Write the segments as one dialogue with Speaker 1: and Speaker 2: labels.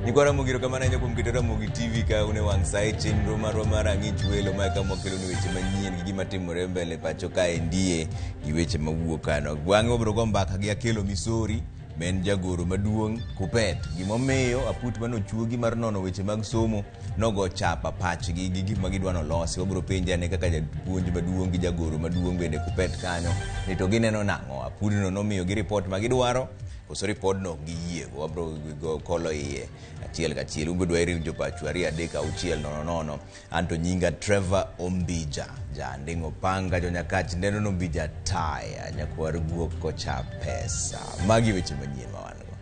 Speaker 1: Nyikwa Ramogi erokamano ahinya kuom keto Ramogi TV ka un e wang' sa e chenro marwa mar ang'ich welo ma kama wakelonu weche manyien gi gima timore mbele pacho kaendie gi weche mawuok kano. Bang'e wabiro go mbaka gi Akelo Misori ma en jagoro maduong' Kupet. Gimomiyo aput mane ochuogi mar nono weche mag somo nogo chapa pachgi gi gik ma gidwa nolosi. Wabiro penje ane kaka japuonj maduong' gi jagoro maduong' bende Kupet kanyo ni to gineno nang'o. Apudno nomiyogi ripot ma gidwaro koso ripodno ok giyiego. Wabiro kolo iye achiel kachiel. Un be dwaher winjo pachu 2 3 6 0 0. Anto nyinga Trevor Ombija, ja Anding' Opanga, jo Nyakach neno Ombija taya, nyakwar guok kocha pesa. Magi weche manyien ma wan go.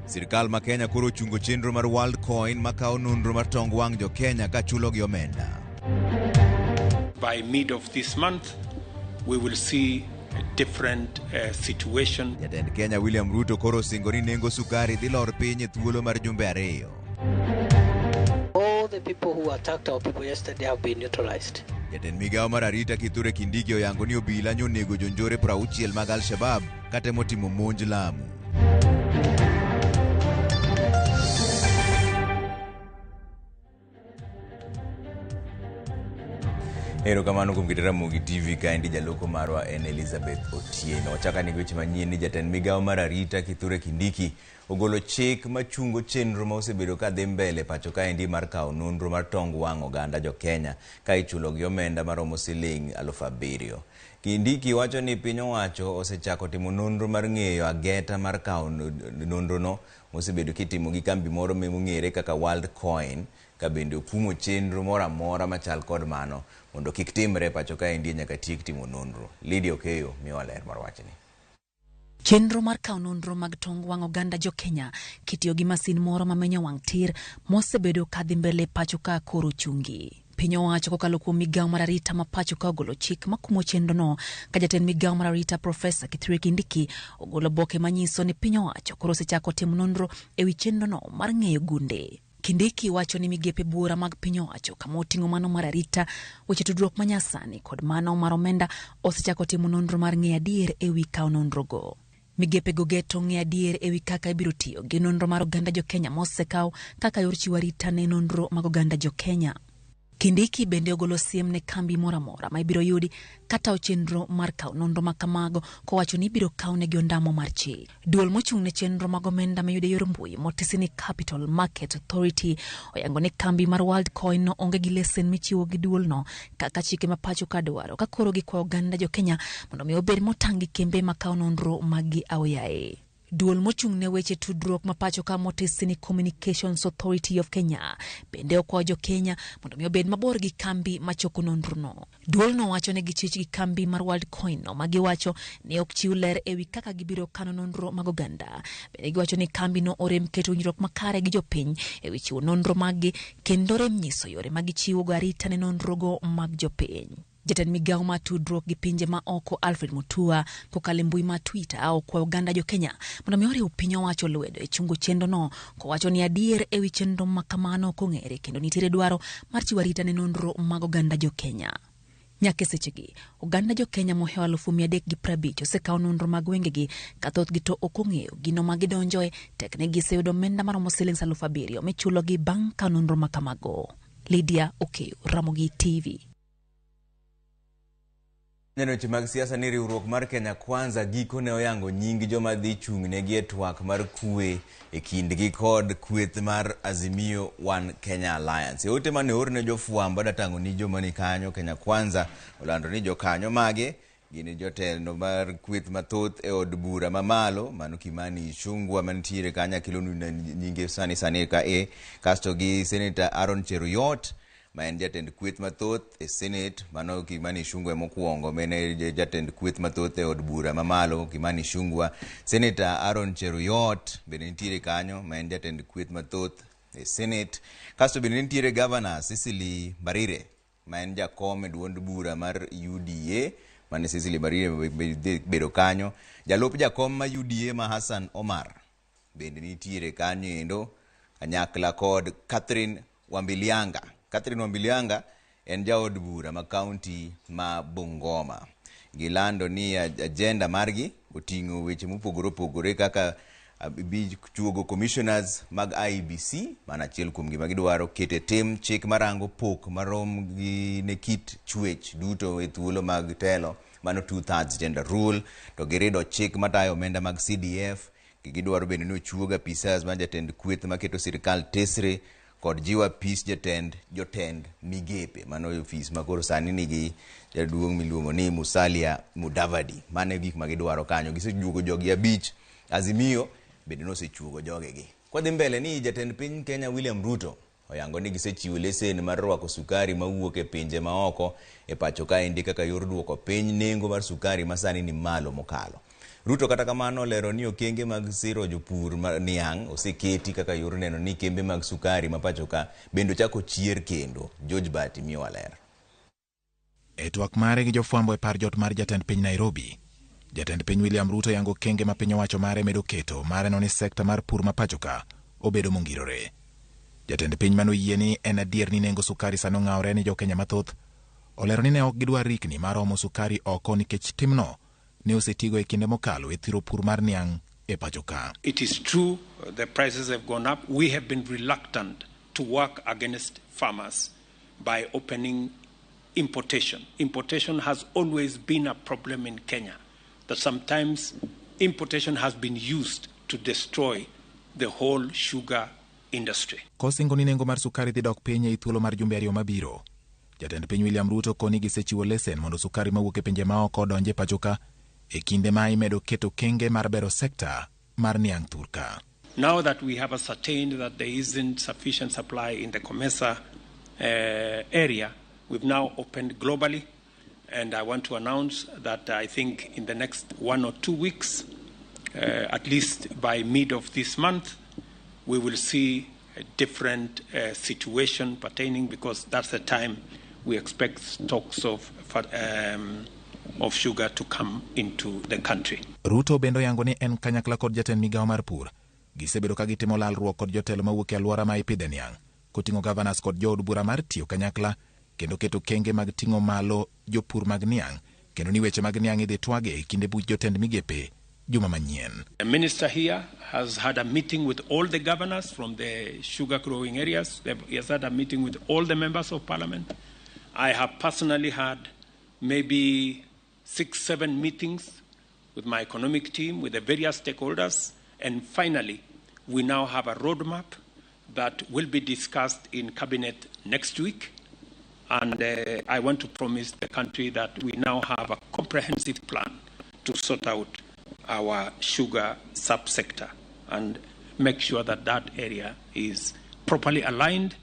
Speaker 1: Sirkal ma Kenya koro ochungo chenro mar Worldcoin makawo nonro mar tong wang' jo Kenya ka chulogi omenda.
Speaker 2: By mid of this month, we will see a different situation.
Speaker 1: Jatend Kenya William Ruto koro osingo ni nengo sukari dhi lor piny e thuolo mar jumbe 2.
Speaker 3: All the people who attacked our people yesterday have been neutralized.
Speaker 1: Jatend migawo mar arita Kithure Kindiki oyango ni obila nyonego jonjore 60 mag Al-Shabaab katemo timo monj Lamu. Erokamano kuom keto Ramogi TV kaendi jaloko marwa en Elizabeth Otieno. Wachako ane gi weche manyien ni jatend migawo mar arita Kithure Kindiki ogolo chik machungo chenro ma osebedo ka dhi mbele pacho kaendi mar kawo nonro mar tong wang' oganda jo Kenya ka ichulo gi omenda maromo siling 7,000. Kindiki wacho ni piny owacho osechako timo nonro mar ng'eyo ageta mar kawo nonrono mosebedo kitimo gi kambi moro mong'ere kaka Worldcoin, ka bende okumo chenro moro amora machal kod mano mondo kik timre pacho kaendi nyaka tiek timo nonro. Lydia Okeyo miyowa ler mar wachni.
Speaker 4: Chenro mar kawo nonro mag tong wang' oganda jo Kenya kitiyo gi masin moro mamenyo wang' tir mosebedo kadhi mbele pacho ka koro chungi. Piny owacho kokalo kuom migawo mar arita ma pacho ka ogolo chik makumo chenrono, ka jatend migawo mar arita Profesa Kithure Kindiki ogolo oboke manyiso ni piny owacho koro osechako timo nonro ewi chenrono mar ng'eyo gunde. Kindiki wacho ni migepe buora mag piny owacho kama oting'o mano mar arita, weche tudruok manyasani kod mano mar omenda osechako timo nonro mar ng'eyo adier ewi kawo nonrogo. Migepego geto ng'eyo adier ewi kaka ibiro tiyo gi nonro mar oganda jo Kenya mosekaw kaka yor chiwo arita ne nonro mag oganda jo Kenya. Kindiki bende ogolo siem ne kambi moro amora ma ibiro yudi kata chenro mar kawo nonro ma kamago, kowacho ni ibiro kawnegi ondamo mar chik. Duol mochung' ne chenro mag omenda miyudo e yor mbui motisi ni Capital Market Authority oyango ni kambi mar Worldcoin no onge gi lesen michiwo gi duolno kaka chike ma pacho ka dwaro, ka koro gikwayo oganda jo Kenya mondo mi obed motang' gi kembe makawo nonro mag gi aoyaye. Duol mochung' ne weche tudruok ma pacho ka motisi ni Communications Authority of Kenya bende okwayo jo Kenya mondo mi obed mabor gi kambi machoko nonrono. Duolno wacho ni gichich gi kambi mar Worldcoin no ma giwacho ni ok chiw ler ewi kaka gibiro kano nonro mag oganda. Bende giwacho ni kambi no orem keto winjruok makare gi jopiny ewi chiwo nonro maggi kendo orem nyiso yore ma gichiwogo arita ne nonrogo mag jopiny. Jatend migawo mar tudruok gi pinje ma oko Alfred Mutua kokalo e mbui mar Twitter okwayo oganda jo Kenya mondo mi oriw piny owacho lwedo e chungo chenrono, kowacho ni adier ewi chenro ma kamano ok ong'ere kendo nitiere dwaro mar chiwo arita ne nonro mag oganda jo Kenya. Nyaka e sechegi, oganda jo Kenya mohewo 350,000 osekawo nonro mag wengegi ka thothgi to ok ong'eyo gino ma gidonjoe tek ne giseyudo omenda maromo siling 7,000 michulogi bang' kawo nonro ma kamago. Lydia Okeyo, Ramogi TV.
Speaker 1: Neno weche mag siasa ni riwruok mar Kenya Kwanza giko ne oyango nying joma dhi chung'negi e twak mar kwe e kindgi kod kweth mar Azimio One Kenya Alliance. E ote mane oor ne jofwambo adatang'o ni joma ni kanyo Kenya Kwanza olando ni jokanyo mage gin jotelo mar kweth mathoth e od bura mamalo, mano Kimani Ichung'wa mantiere kanyo akelonu nyinge sani sani ka e, kasto gi Senator Aaron Cheruiyot. ma en jatend kweth mathoth e Senate, mano Kimani Ichung'wa mokwongo, mene jatend kweth mathoth e od bura mamalo Kimani Ichung'wa. Senator Aaron Cheruiyot bende nitiere kanyo, ma en jatend kweth mathoth e Senate. Kasto bende nitiere Governor Cecily Mbarire, ma en jakom e duond bura mar UDA, mane Cecily Mbarire bedo kanyo. Jalup jakom ma UDA ma Hassan Omar bende nitiere kanyo endo, kanyakla kod Catherine Wambilianga. Catherine Wambilianga en jaod bura ma kaunti ma Bungoma. Gilando ni agenda margi oting'o weche mopogore opogore kaka chuogo commissioners mag IEBC, mano achiel kuom gima gidwaro, keto e tim chik marango pok marom gi ne kit chwech duto e thuolo mag telo, mano 2/3 gender rule, to girido chik matayo omenda mag CDF. Gidwaro bende ni ochuog apisas mar jatend kweth maketo sirikal tesre kod jiwo apis jatend jotend migepe, mano ofis ma koro sani nigi jaduong' miluongo ni Musalia Mudavadi. Mano e gik ma gidwaro kanyo. Gisechuogo jogi 5. Azimio bende nosechuogo jogegi. Kwadhi mbele ni jatend piny Kenya William Ruto oyango ni gisechiwo lesen mar rwako sukari mawuok e pinje maoko e pacho kaendi kaka yor duoko piny nengo mar sukari ma sani ni malo mokalo. Ruto kata kamano olero ni okenge mag siro jopur niang' oseketi kaka yor neno ni kembe mag sukari ma pacho ka bende ochako chier kendo. George Bati miyowa ler.
Speaker 5: E twak mare gi jofwambo e par jot mar jatend piny Nairobi, jatend piny William Ruto yango okenge ma piny owacho mare medo keto mar neno ni sekta mar pur ma pacho ka obedo mongirore. Jatend piny manoyie ni en adier ni nengo sukari sani ong'awore ni jokenya mathoth, olero ni ne ok gidwar rikni mar omo sukari oko nikech timno ne osetigo e kinde mokalo e thiro pur mar niang' e pacho ka.
Speaker 2: It is true the prices have gone up. We have been reluctant to work against farmers by opening importation. Importation has always been a problem in Kenya, that sometimes importation has been used to destroy the whole sugar industry.
Speaker 5: Kosingo ni nengo mar sukari dhi dok piny ei thuolo mar jumbe 2 mabiro, jatend piny William Ruto koni gisechiwo lesen mondo sukari mawuok e pinje maoko odonj e pacho ka e kinde ma imedo keto kenge mar bero sekta mar niang' thurka.
Speaker 2: Now that we have ascertained that there isn't sufficient supply in the COMESA area, we've now opened globally, and I want to announce that I think in the next 1 or 2 weeks, at least by mid of this month, we will see a different situation pertaining, because that's the time we expect stocks of sugar to come into the country.
Speaker 5: Ruto bende oyango ni en kanyakla kod jatend migawo mar pur gisebedo ka gitimo lalruok kod jotelo mawuok e alwora ma ipidhe niang', koting'o governors kod jood bura mar tiyo kanyakla kendo keto kenge mag ting'o malo jopur mag niang', kendo ni weche mag niang' idhi twage e kinde buch jotend migepe juma manyien.
Speaker 2: The minister here has had a meeting with all the governors from the sugar growing areas. He has had a meeting with all the members of parliament. I have personally had maybe 6-7 meetings with my economic team, with the various stakeholders, and finally, we now have a roadmap that will be discussed in cabinet next week. And I want to promise the country that we now have a comprehensive plan to sort out our sugar subsector and make sure that that area is properly aligned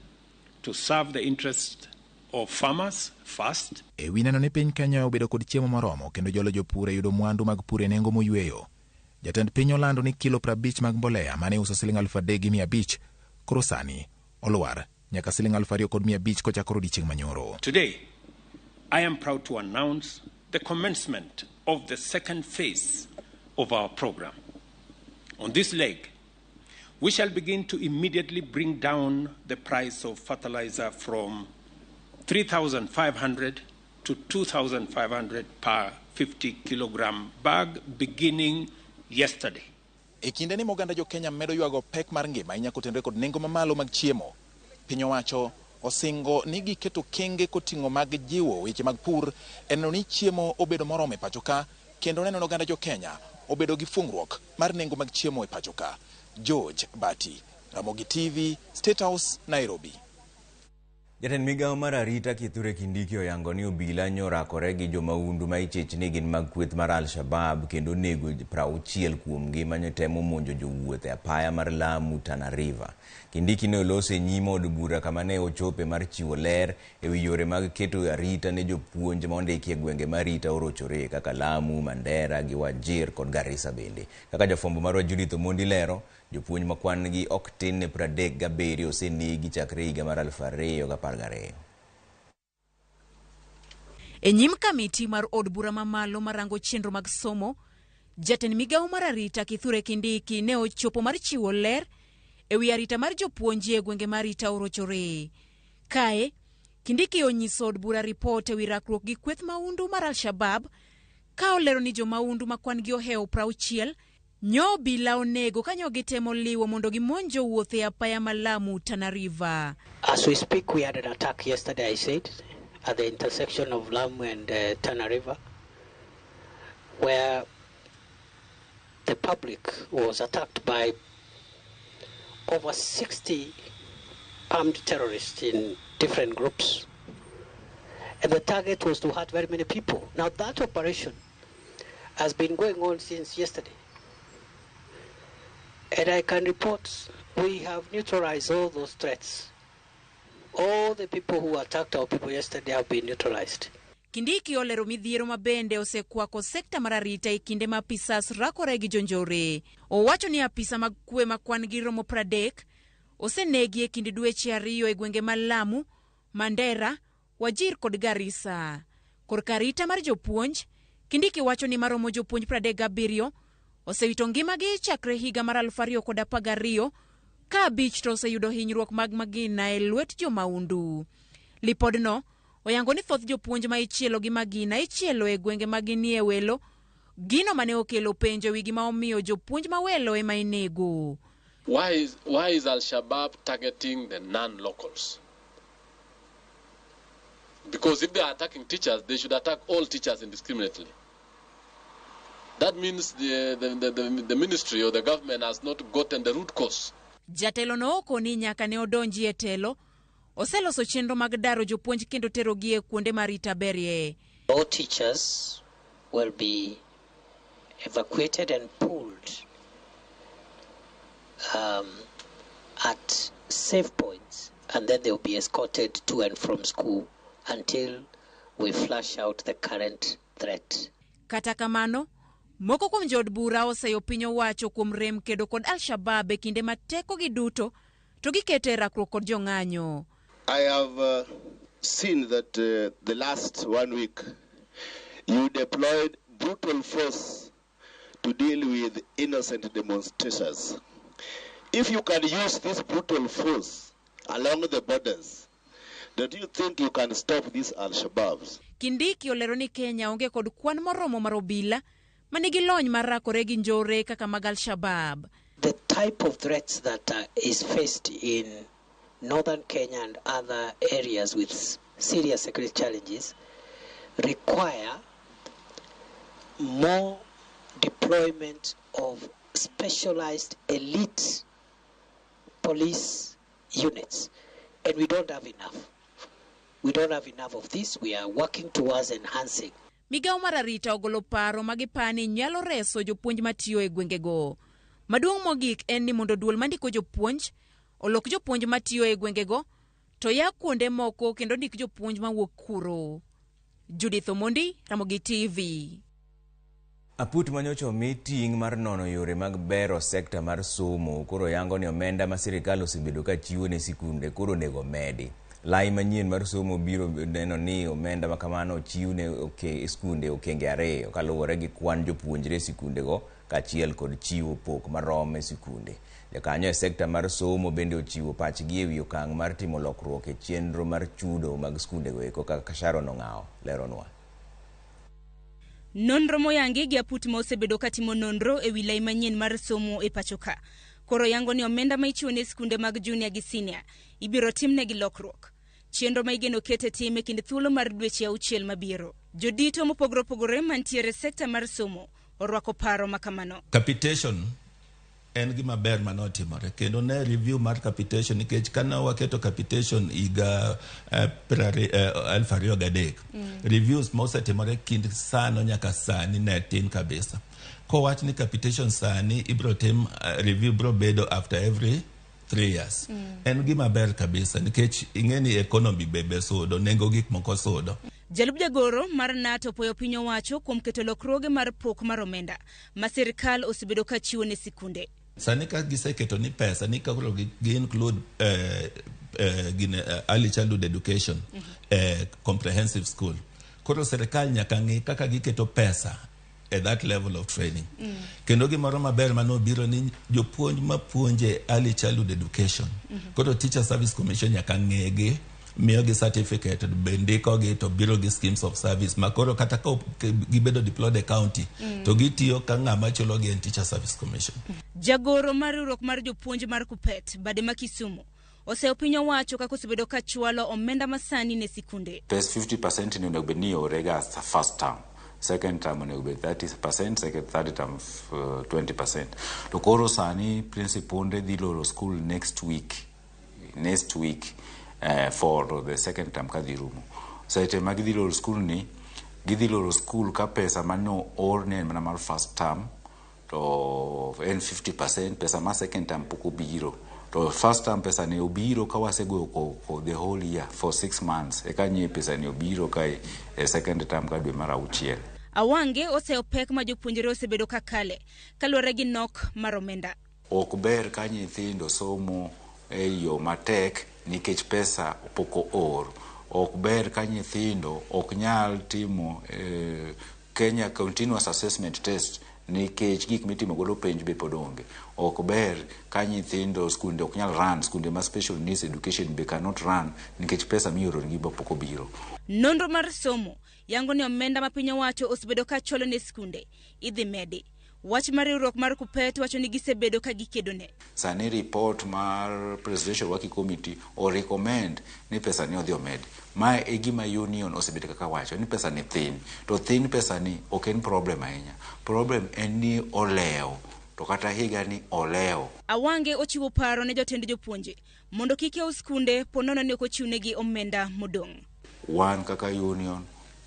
Speaker 2: to serve the interests of farmers first.
Speaker 5: E wi neno ni piny Kenya obedo kod chiemo moromo kendo jolo jopur e yudo mwandu mag pur e nengo moyweyo, jatend piny olando ni kilo 50 mag mbolea mane uso siling 3,500 koro sani olwar nyaka siling 2,500 kochakore odiechieng' manyoro.
Speaker 2: Today, I am proud to announce the commencement of the second phase of our program. On this leg, we shall begin to immediately bring down the price of fertilizer from 3,500 to 2,500 per 50 kilogram bag beginning yesterday.
Speaker 5: E kinde ni moganda jo Kenya medo ywago pek mar ngima ahinya kotenore kod nengo mamalo mag chiemo, piny owacho osingo ni giketo kenge koting'o mag jiwo weche mag pur e neno ni chiemo obedo moromo e pacho ka, kendo neno ni oganda jo Kenya obedo gi fungruok mar nengo mag chiemo e pacho ka. George Bati, Ramogi TV, State House, Nairobi.
Speaker 1: Jatend migawo mar arita Kithure Kindiki oyango ni obila nyorakore gi jomaundu ma ichich ni gin mag kweth mar Al-Shabab kendo nego 60 kuomgi manetemo monjo jowuoth e apaya mar Lamu Tana River. Kindiki ne oloso e nyim od bura kama ne ochope mar chiwo ler ewi yore mag keto arita ne jopuonj ma ondiki e gwenge ma arita orochore kaka Lamu, Mandera gi Wajir kod Garissa bende. Kaka jafwambo marwa Judith Omondi lero, jopuonj ma kwan gi ok tin ne 37 osenegi chakre higa mar 2012.
Speaker 6: E nyim kamiti mar od bura mamalo marango chenro mag somo, jatend migawo mar arita Kithure Kindiki ne ochopo mar chiwo ler ewi arita mar jopuonj e gwenge ma arita orochore. Kae, Kindiki onyiso od bura ripot ewi rakruok gi kweth maundu mar Al-Shabab ka olero ni jomaundu ma kwan gi ohewo 60 nyo obila onego kanyo gitemo liwo mondo gimonj jowuoth e apaya ma Lamu Tana River.
Speaker 3: As we speak, we had an attack yesterday, I said, at the intersection of Lamu and Tana River, where the public was attacked by over 60 armed terrorists in different groups. And the target was to hurt very many people. Now that operation has been going on since yesterday. And I can report we have neutralized all those threats. All the people who attacked our people yesterday have been neutralized.
Speaker 6: Kindiki olero midhiero ma bende osekwako sekta mar arita e kinde ma apisas rakore gi jonjore. Owacho ni apisa mag kwe ma kwan gi romo 30 osenegi e kind dweche 2 e gwenge ma Lamu, Mandera, Wajir kod Garissa. Korka arita mar jopuonj, Kindiki wacho ni maromo jopuonj 37 osewito ngimagi chakre higa mar 2012 ka 5 to oseyudo hinyruok mag magina e lwet jomaundu. Lipodno oyango ni thoth jopuonj ma ichielo gi magina ichielo e gwenge ma ginie welo, gino mane okelo penjo ewi gima omiyo jopuonj ma welo ema inego.
Speaker 7: Why is Al-Shabaab targeting the non-locals? Because if they are attacking teachers, they should attack all teachers indiscriminately. That means the ministry or the government has not gotten the root cause.
Speaker 6: Jatelo no okoni nyaka ne odonji e telo, oseloso chenro mag daro jopuonj kendo terogi e kuonde ma arita berie.
Speaker 3: All teachers will be evacuated and pooled at safe points, and then they will be escorted to and from school until we flush out the current threat.
Speaker 6: Kata kamano, moko kuom jood bura oseyo piny owacho kuom rem kedo kod Al-Shabaab e kinde ma tekogi duto to giketo e rakruok kod jong'anyo.
Speaker 8: I have seen that the last 1 week you deployed brutal force to deal with innocent demonstrators. If you can use this brutal force along the borders, don't you think you can stop these Al-Shabaabs?
Speaker 6: Kindiki olero ni Kenya onge kod kwan moromo mar obila manigi lony mar rakore gi njore kaka mag Al-Shabaab.
Speaker 3: The type of threats that is faced in northern Kenya and other areas with serious security challenges require more deployment of specialized elite police units, and we don't have enough. We don't have enough of this. We are working towards enhancing.
Speaker 6: Migawo mar arita ogolo paro ma gipani nyalo reso jopuonj matiyo e gwengego. Maduong' mogik en ni mondo duol mandiko jopuonj olok jopuonj matiyo e gwengego to ya kuonde moko kendo ndik jopuonj mawuok kuro. Judith Omondi, Ramogi TV.
Speaker 1: Aput manyocha omi ting' mar nono yore mag bero sekta mar somo koro yango ni omenda ma sirikal osebedo ka chiwo ne sikunde koro onego medi. Lai manyien mar somo biro neno ni omenda ma kamano ochiw ne skunde okenge 2 kaluwore gi kwan jopuonjre e sikundego kaachiel kod chiwo pok marom e sikunde. Jokanyo e sekta mar somo bende ochiwo pachgi ewi okang' mar timo lokruok e chenro mar chudo mag skundego eko kaka Sharon Ong'awo leronwa.
Speaker 9: Nonro moyangi gi aput ma osebedo katimo nonro ewi lai manyien mar somo e pacho ka. Koro yango ni omenda ma ichiwo ne skunde mag junior gi senior ibiro timnegi lokruok. Chenro ma igeno ket e tim e kind thuolo mar dweche 6 mabiro. Jodito mopogore opogore mantiere sekta mar somo orwako paro ma kamano.
Speaker 10: Capitation En gima ber mane otimore kendo ne review mar capitation, nikech kane waketo capitation higa 2003, reviews mosetimore kind sano nyaka sani ne tin kabisa. Kowach ni capitation sani ibro tim review bro bedo after every 3 years. En gima ber kabisa nikech ing'e ni economy be sudo, nengo gik moko sudo.
Speaker 9: Jalup jagoro mar NATO opoyo piny owacho kuom keto lokruoge mar pok mar omenda ma sirkal osebedo ka chiwo ne sikunde.
Speaker 10: Sani ka giseketo ni pesa ni koro gi include gine, early childhood education, comprehensive school, koro sirikal nyaka ng'i kaka giketo pesa at that level of training. Kendo gimoro maber manobiro ni jopuonj mapuonje early childhood education, koro Teacher Service Commission nyaka ng'egi, miyogi certificate, be ndikogi to biro gi schemes of service ma koro kata ka gibedo deployed e county, to gitiyo ka ng'ama chulogi en Teacher Service Commission.
Speaker 9: Jagoro mar riwruok mar jopuonj mar KUPPET bade ma Kisumu oseyo piny owacho kaka osebedo ka chwalo omenda masani ne sikunde.
Speaker 11: Pes 50% ni onego bed ni iore ga first term, second term onego bed 30%, second third term 20%. To koro sani principunde dhi loro school next week for the second term kadhi rumo. Seche ma gidhi loro school ni, gidhi loro school ka pesa mano or ne en mana mar first term to en 50%, pesa ma second term pok obiro. To first term pesa ne obiro ka wasegoyo koko the whole year for 6 months, eka nye pesa ni obiro ka e second term ka dwe mar auchiel.
Speaker 9: Awange oseyo pek ma jopuonjre osebedo ka kale kaluwore gi nok mar omenda.
Speaker 11: Ok ber ka nyithindo somo e yo matek nikech pesa pok oor. Ok ber ka nyithindo ok nyal timo Kenya Continuous Assessment Test nikech gik mitimo godo penj be pod onge. Ok ber ka nyithindo skunde ok nyal run, skunde ma special needs education be cannot run nikech pesa mioro negi be pok obiro.
Speaker 9: Nonro mar somo yango ni omenda ma piny owacho osebedo ka chwalo ne skunde idhi medi. Wach mar riwruok mar KUPPET wacho ni gisebedo ka gikedone.
Speaker 11: Sani report mar Presidential Working Committee o recommend ni pesa ni odhi omed. Mae e gima union osebedo kaka wacho ni pesa ni thin. To thin pesa ni ok en problem ahinya. Problem en ni olewo. To kata higa ni olewo.
Speaker 9: Awange ochiwo paro ne jotend jopuonje mondo kik yaw skunde ponono ni ok ochiwnegi omenda modong'.
Speaker 11: Wan kaka union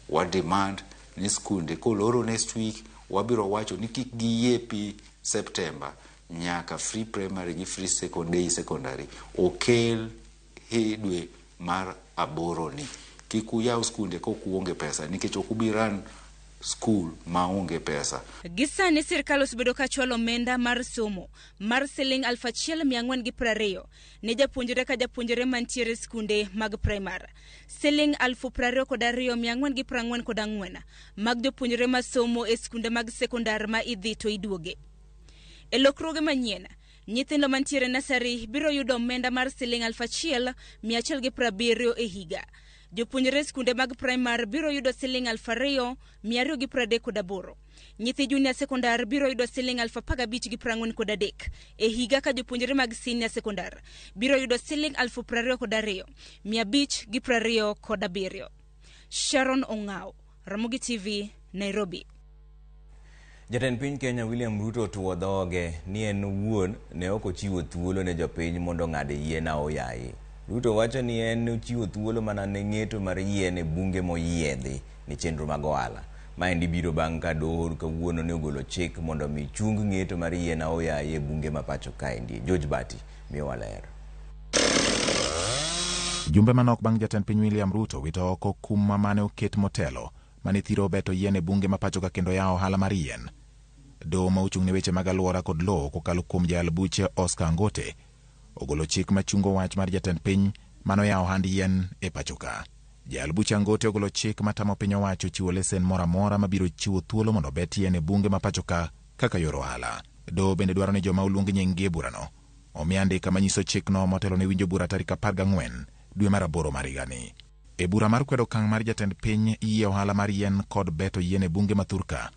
Speaker 11: wa demand ni skunde koloro next week, wabiro wacho ni kik giyepi September nyaka free primary gi free secondary secondary okel hi dwe mar aboro ni. Kik uyaw skunde kok uonge pesa nikech ok ubi run school maonge pesa.
Speaker 9: Gi sani sirkal osebedo ka chwalo omenda mar somo mar siling 1,420 ne japuonjre ka japuonjre mantiere skunde mag primar. Siling 22,444 mag jopuonjre masomo e skunde mag sekondar ma idhi to iduoge. E lokruoge manyien, nyithindo mantiere nasari biro yudo omenda mar siling 1,170 e higa. Jopuonjre skunde mag primar biro yudo siling 2,238. Nyithi junior sekondar biro yudo siling 15,043 e higa ka jopuonjre mag senior sekondar biro yudo siling 22,527. Sharon Ong'ao, Ramogi TV, Nairobi.
Speaker 1: Jatend piny Kenya William Ruto otuo dhoge ni en owuon ne ok ochiwo thuolo ne jopiny mondo ong'ad yien aoyaye. Ruto wacho ni en ochiwo thuolo mana ne ng'eto mar yien e bunge moyiedhi ne chenro mag ohala. Maendi biro bang' ka doho kawuono ne ogolo chik mondo mi chung ng'eto mar yien aoyaye e bunge ma pacho kaendi. George Bati miyowa ler.
Speaker 5: Jumbe manok bang' jatend piny William Ruto wito oko kum mane oket motelo mane thiro beto yien e bunge ma pacho ka kendo yawo ohala mar yien. Doho ma ochung' ne weche mag alwora kod lowo kokalo kuom jayal buche Oscar Angote ogolo chik machungo wach mar jatend piny manoyawo ohand yien e pacho ka. Jayal buche Angote ogolo chik matamo piny owacho chiwo lesen moro amora mabiro chiwo thuolo mondo obet yien e bunge ma pacho ka kaka yor ohala. Doho bende dwaro ni joma oluong nying-gi e burano omi andika manyiso chikno motelo ne winjo bura tarik 14 dwe mar aboro mar higani. E bura mar kwedo okang' mar jatend piny yie ohala mar yien kod beto yien e bunge ma thurka,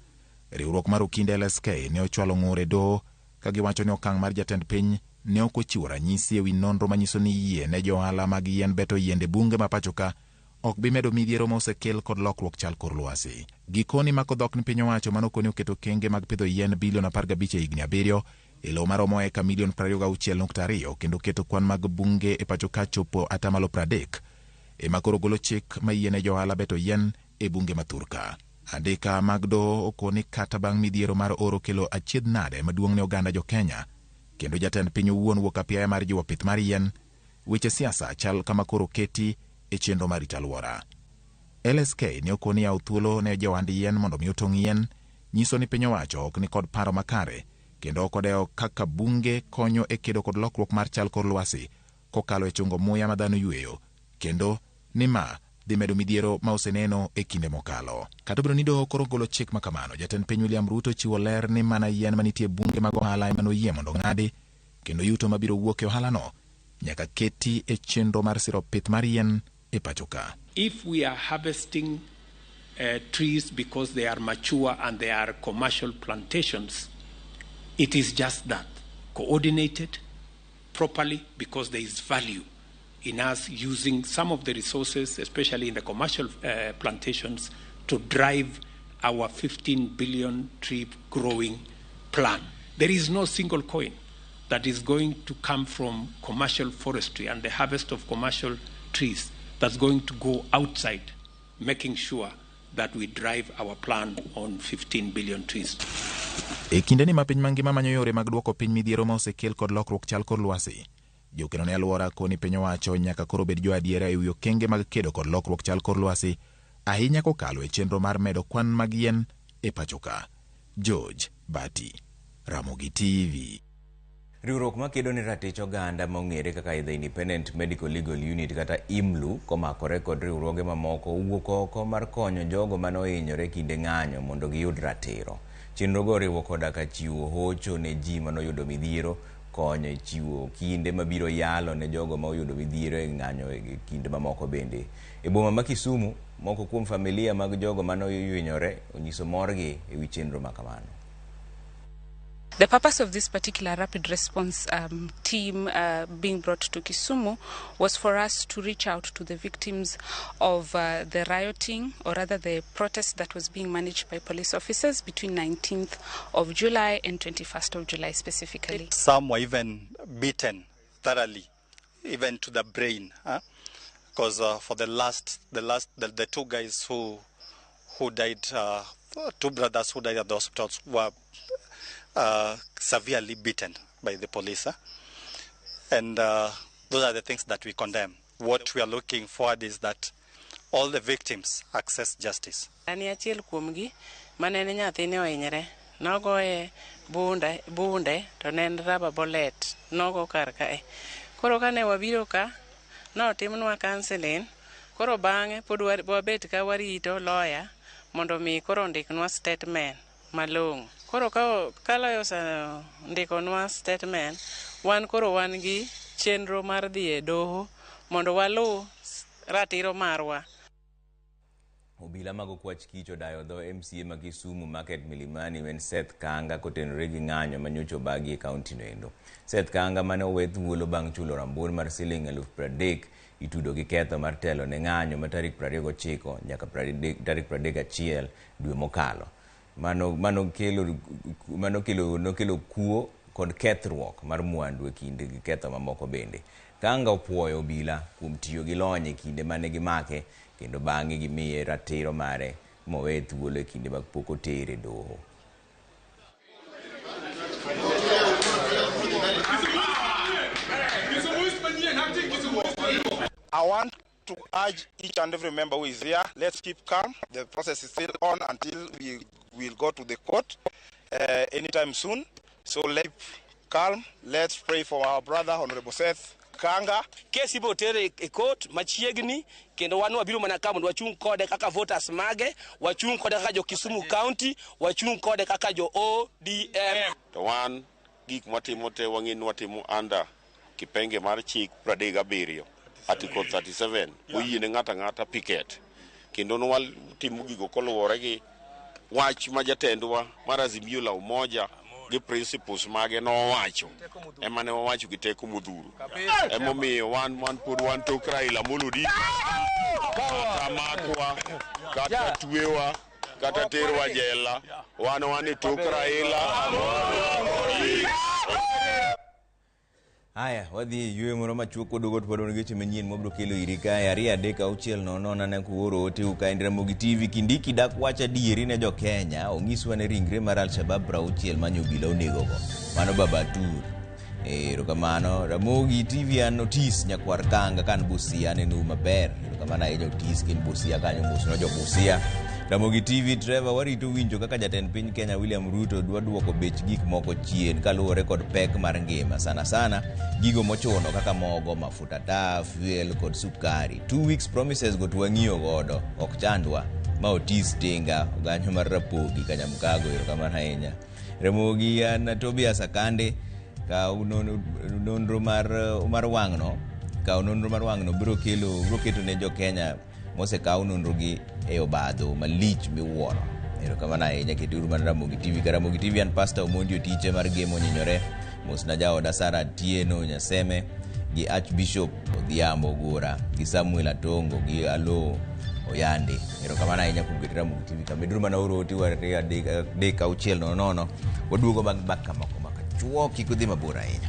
Speaker 5: riwruok mar Okinde LSK ne ochwalo ng'ur e doho ka giwacho ni okang' mar jatend piny ne ok ochiwo ranyisi ewi nonro manyiso ni yie ne jo ohala mag yien beto yiende bunge ma pacho ka ok bi medo midhiero ma osekel kod lokruok chal kor lwasi. Gikoni mako dhok ni piny owacho mano koni oketo kenge mag pidho yien bilion 15 e higni 7. E lowo maromo eka milion 26.2 kendo keto kwan mag bunge e pacho ka chopo atamalo 30 ema koro golo chik mayiene johala beto yien e bunge ma thurka. Andika mag doho okoni kata bang' midhiero mar oro kelo achiedh nade maduong' ne oganda jo Kenya kendo jatend piny owuon wuok apiaya mar jiwo pith mar yien, weche siasa chal kama koro keti e chenro mar rito alwora. LSK ne okoni yawo thuolo ne johand yien mondo mi otong' yien nyiso ni piny owacho ok ni kod paro makare kendo ok odewo kaka bunge konyo e kedo kod lokruok mar chal kor lwasi kokalo e chungo muya ma dhano yweyo kendo ni ma dhi medo midhiero ma oseneno e kinde mokalo. Kata obedo ni doho koro golo chik ma kamano, jatend piny William Ruto chiwo ler ni mana yien manitie bunge mag ohala ema noyie mondo ng'adi kendo yuto mabiro wuok e ohalano nyaka keti e chenro mar siro pith mar yien e pacho ka.
Speaker 2: If we are harvesting trees because they are mature and they are commercial plantations, it is just that, coordinated properly, because there is value in us using some of the resources, especially in the commercial plantations, to drive our 15 billion tree growing plan. There is no single coin that is going to come from commercial forestry and the harvest of commercial trees that's going to go outside, making sure that we drive our plan on 15 billion trees.
Speaker 5: E kindeni ma piny mangima manyo yore mag duoko piny midhiero ma osekel kod lokruok chal kor lwasi, jokeno ne alwora koni piny owacho nyaka koro bed jo adiera e wi okenge mag kedo kod lokruok chal kor lwasi, ahinya kokalo e chenro mar medo kwan mag yien e pacho ka. George Bati, Ramogi TV.
Speaker 1: Riwruok makedo ne ratich oganda ma ong'ere kaka The Independent Medical Legal Unit kata IMLU komakore kod riwruoge mamoko owuok oko mar konyo jogo mane ohinyore kinde ng'anyo mondo giyud ratiro. Chenrogo oriwo koda ka chiwo hocho ne ji manoyudo midhiero, konyo e chiwo kinde mabiro yalo ne jogo ma oyudo midhiero e ng'anyo e kinde mamoko bende. E boma ma Kisumu, moko kuom familia mag jogo mane ohinyore onyiso morgi e wi chenro ma kamano.
Speaker 12: The purpose of this particular rapid response team being brought to Kisumu was for us to reach out to the victims of the rioting, or rather the protest that was being managed by police officers between 19th of July and 21st of July specifically.
Speaker 13: Some were even beaten thoroughly, even to the brain, because for the two guys who died, two brothers who died at the hospitals were severely beaten by the police, and those are the things that we condemn. What we are looking forward is that all the victims access justice.
Speaker 14: Ani achiel kuomgi mane en nyathine ohinyre, nogoye bunde to ne en rubber bullet, nogo kar kae. Koro kane wabiro ka, notimnwa counseling, koro bang'e pod wabet ka warito lawyer mondo mi koro ondiknwa statement malong'o. Koro ka lawyer osendikonwa statement, wan koro wan gi chenro mar dhi e doho mondo waluw ratiro marwa.
Speaker 1: Obila mag okwach kich odayo dho MCA ma Kisumu Market Milimani wen Seth Kanga kotenore gi ng'anyo manyocha obagi e kaunti no endo. Seth Kanga mane owe thuolo bang' chulo rabuon mar siling 30,000 itudo gi ketho mar telo ne ng'anyo ma tarik 29 nyaka tarik 31 dwe mokalo. Mano kelo kuo kod kethruok mar mwandu e kinde gi ketho mamoko bende. Kanga opuoyo obila kuom tiyo gi lony e kinde mane gimake kendo bang'e gimiye ratiro mare mowe thuolo e kinde mag pok otere doho.
Speaker 15: I want to urge each and every member who is here, let's keep calm. The process is still on until we will go to the court anytime soon. So let's keep calm. Let's pray for our brother, Honorable Seth Kanga.
Speaker 16: Kesi ibo tere e court machiegni kendo wan wabiro mana ka mondo wachung' kode kaka voters mage, wachung' kode kaka jo Kisumu County, wachung' kode kaka jo ODM.
Speaker 17: To wan gik mwatimo te wang'e ni watimo under kipenge mar chik 37 Article 37 oyiene ng'ato ang'ata picket kendo nwatimo gigo koluwore gi wach ma jatendwa mar Azimio la Umoja gi principles mage nowacho ema ne wawacho gi teko modhuro. Emomiyo wan pod wan tok Raila Amolo Odinga, kata makwa, kata twewa, kata terwa jela, wan e tok Raila Amolo Odinga.
Speaker 1: Haya, wadhi e yweyo moro machuok waduogo to wadwaro weche manyien mwabiro kelo iri kae. 2 3 6 0 0 kuoro oteu kae Ramogi TV. Kindiki dak wach adieri ne jo-Kenya. Onyiswa ne ringre mar Al-Shabaab 60 mane obila onegogo. Mano Baba Tur. Erokamano. Ramogi TV an Otis Nyakwar Kanga kan Busia aneno maber. Erokamano ahinya Otis kin Busia kanyo mosna jo Busia. Ramogi TV Trevor warito winjo kaka jatend piny Kenya William Ruto dwa duoko bech gik moko chien kaluwore kod pek mar ngima sana sana gigo mochuno kaka mogo, mafuta taa, fuel kod sukari. 2 weeks promises go to wang'iyo godo ok chandwa. Ma Otis Tinga oganyo mar Rapogi Kanyamkago. Erokamano ahinya. Ramogi an Tobias Akande kaw nonro mar wang'no kaw nonro mar wang'no biro kelo biro keto ne jo Kenya mosekaw nonro gi e obadho malich miwuoro. Erokamano ahinya keturu mana Ramogi TV. Ka Ramogi TV an Pastor Omondi Otiche mar Gemo Onyinyore. Mosna jaoda Sara Atieno Nyaseme gi Archbishop Odhiambo Gura gi Samuel Atongo gi Alo Oyande. Erokamano ahinya kuom keto Ramogi TV. Kameduru mana oro ote 2 3 6 0 0. Waduogo bang' dakika moko makachuok kik udhi mabor ahinya.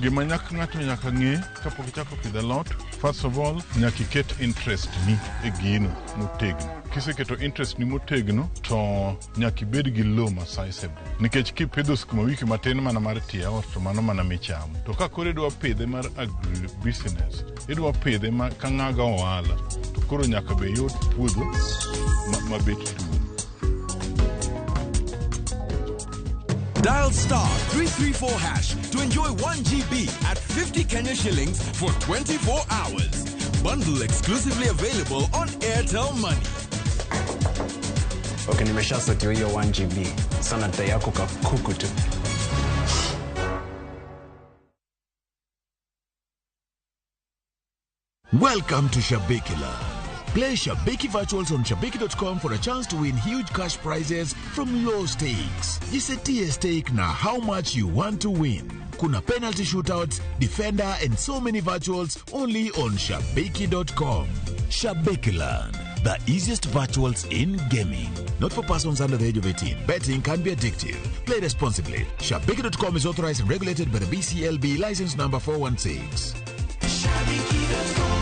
Speaker 18: Gima nyaka ng'ato nyaka ng'e kapok ichako pidho alot, first of all, nyaka iket interest ni e gino motegno. Kiseketo interest ni motegno, to nyaka ibed gi lowo ma sizable. Nikech kipidho sukuma wiki matin mana mar tie ot, to mano mana michamo. To ka koro idwa pidhe mar agri business, idwa pidhe ma ka ng'aga ohala, to koro nyaka be iyud puodho mabet duong'.
Speaker 19: Dial star 334 hash to enjoy 1 GB at 50 Kenya shillings for 24 hours. Bundle exclusively available on Airtel Money.
Speaker 20: Okay, nimeshasotiwa hiyo 1 GB. Sana dai yako kakuku tu.
Speaker 21: Welcome to Shabiki Land. Play Shabiki Virtuals on Shabiki.com for a chance to win huge cash prizes from low stakes. Jisetie stake na how much you want to win. Kuna penalty shootouts, defender and so many virtuals only on Shabiki.com. Shabiki Land, the easiest virtuals in gaming. Not for persons under the age of 18. Betting can be addictive. Play responsibly. Shabiki.com is authorized and regulated by the BCLB license number 416.
Speaker 19: Shabiki.com.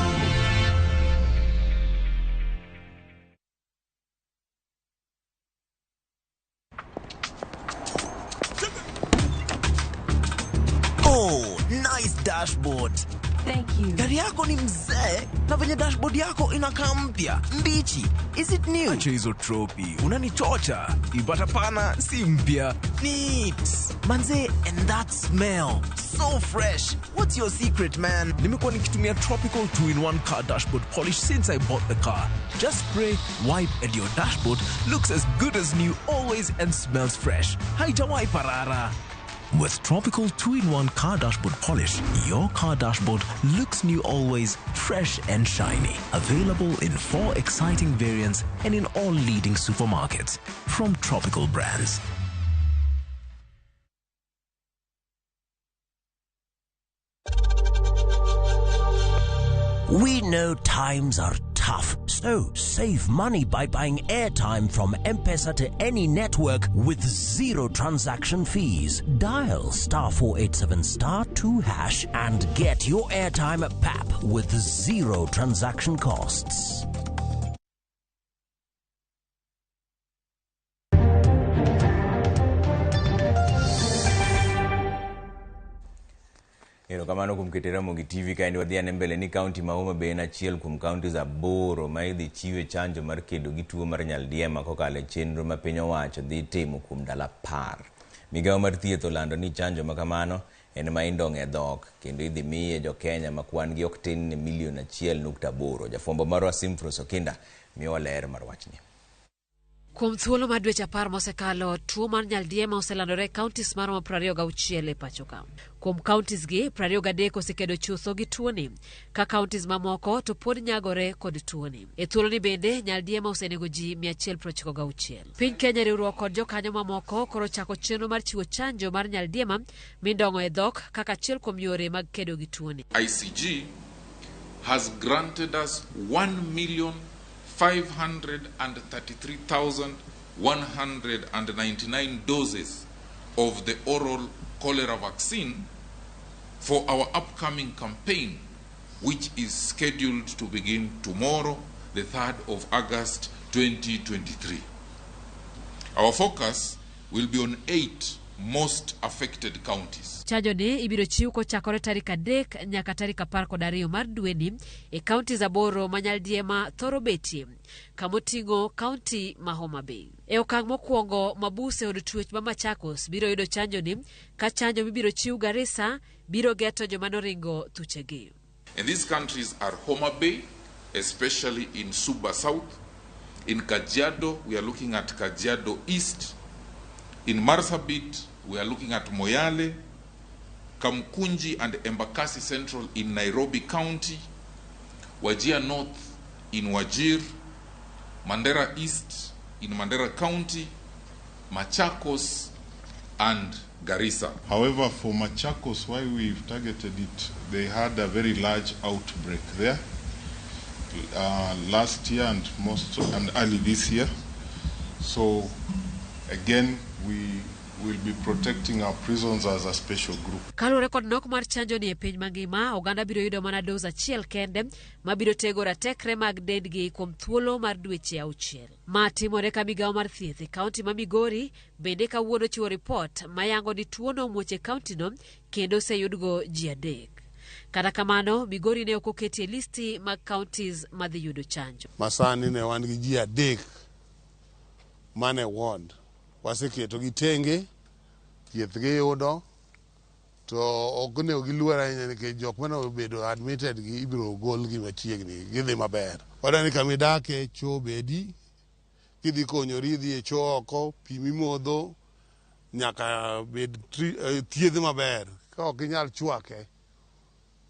Speaker 22: Oh, nice dashboard.
Speaker 23: Thank you.
Speaker 22: Gari yako ni mzee na venye dashboard yako inakaa mpya, mbichi. Is it new?
Speaker 19: Acha hizo tropi, unanichocha. Ipata pana si mpya.
Speaker 22: Neat. Manze, and that smell. So fresh. What's your secret, man?
Speaker 19: Nimekuwa nikitumia Tropical 2-in-1 car dashboard polish since I bought the car. Just spray, wipe and your dashboard looks as good as new always and smells fresh. Haijawahi parara. With Tropical 2-in-1 car dashboard polish, your car dashboard looks new always, fresh and shiny. Available in 4 exciting variants and in all leading supermarkets. From Tropical Brands.
Speaker 24: We know times are tough, so save money by buying airtime from M-Pesa to any network with 0 transaction fees. Dial star 487 star 2 hash and get your airtime at PAP with 0 transaction costs.
Speaker 1: Erokamano kuom keto Ramogi TV kaendi wadhi ane mbele ni kaunti ma Homa Bay en achiel kuom kauntis 8 ma idhi chiwe chanjo mar kedo gi tuo mar nyaldiema kokalo e chenro ma piny owacho dhi timo kuom ndalo 10. Migawo mar thieth olando ni chanjo ma kamano en ma indong'e dhok kendo idhi miye jo Kenya ma kwan gi ok tin ne milion 1.8. Jafwambo marwa Simfros Okinda miyowa ler mar wachni.
Speaker 4: Kuom thuolo mar dweche 10 mosekalo, tuo mar nyaldiema oselandore e counties maromo 26 e pacho ka. Kuom counties gi, 23 osekedo chutho gi tuoni, ka counties mamoko to pod nyagore kod tuoni. E thuoloni bende, nyaldiema osenego ji 196. Piny Kenya riwruok kod jokanyo mamoko koro chako chenro mar chiwo chanjo mar nyaldiema mindong'o e dhok kaka achiel kuom yore mag kedo gi tuoni.
Speaker 7: ICG has granted us 1,533,199 doses of the oral cholera vaccine for our upcoming campaign, which is scheduled to begin tomorrow, the 3rd of August 2023. Our focus will be on 8 most affected counties.
Speaker 4: Chanjo ni ibiro chiw kochakore tarik 3 nyaka tarik 12 mar dweni e counties 8 ma nyaldiema thoro betie, kamoting'o kaunti ma Homa Bay. E okang' mokwongo, mabus e od twech ma Machakos biro yudo chanjo ni, ka chanjo mibiro chiw Garissa biro geto joma noringo thuchegi.
Speaker 7: And these countries are Homa Bay, especially in Suba South. In Kajiado, we are looking at Kajiado East. In Marsabit, we are looking at Moyale, Kamkunji and Embakasi Central in Nairobi County, Wajir North in Wajir, Mandera East in Mandera County, Machakos and Garissa.
Speaker 18: However, for Machakos, why we've targeted it, they had a very large outbreak there last year and most and early this year. So again, we will be protecting our prisons as a special group.
Speaker 4: Kaluwore kod nok mar chanjo ni e piny mangima, oganda biro yudo mana dos achiel kende mabiro tego ratekre mag dendgi kuom thuolo mar dweche 6. Ma timore ka migawo mar thieth e kaunti ma Migori bende kawuono chiwo ripot mayango ni tuono omuoch e kauntino kendo oseyudgo ji 3. Kata kamano, Migori ne ok oketi e listi mag counties madhi yudo chanjo.
Speaker 8: Masani ne wan gi ji 3 mane ward. Waseketo gi tenge, thieth giyudo, to ok onego giluor ahinya nikech jok mane obedo admitted gi ibiro golgi machiegni, gidhi maber. Wadwa ni kama idake choo bedi, kidhi konyori idhi e choo oko, pi mimodho nyaka bed thiedh maber. Ka ok inyal chwake,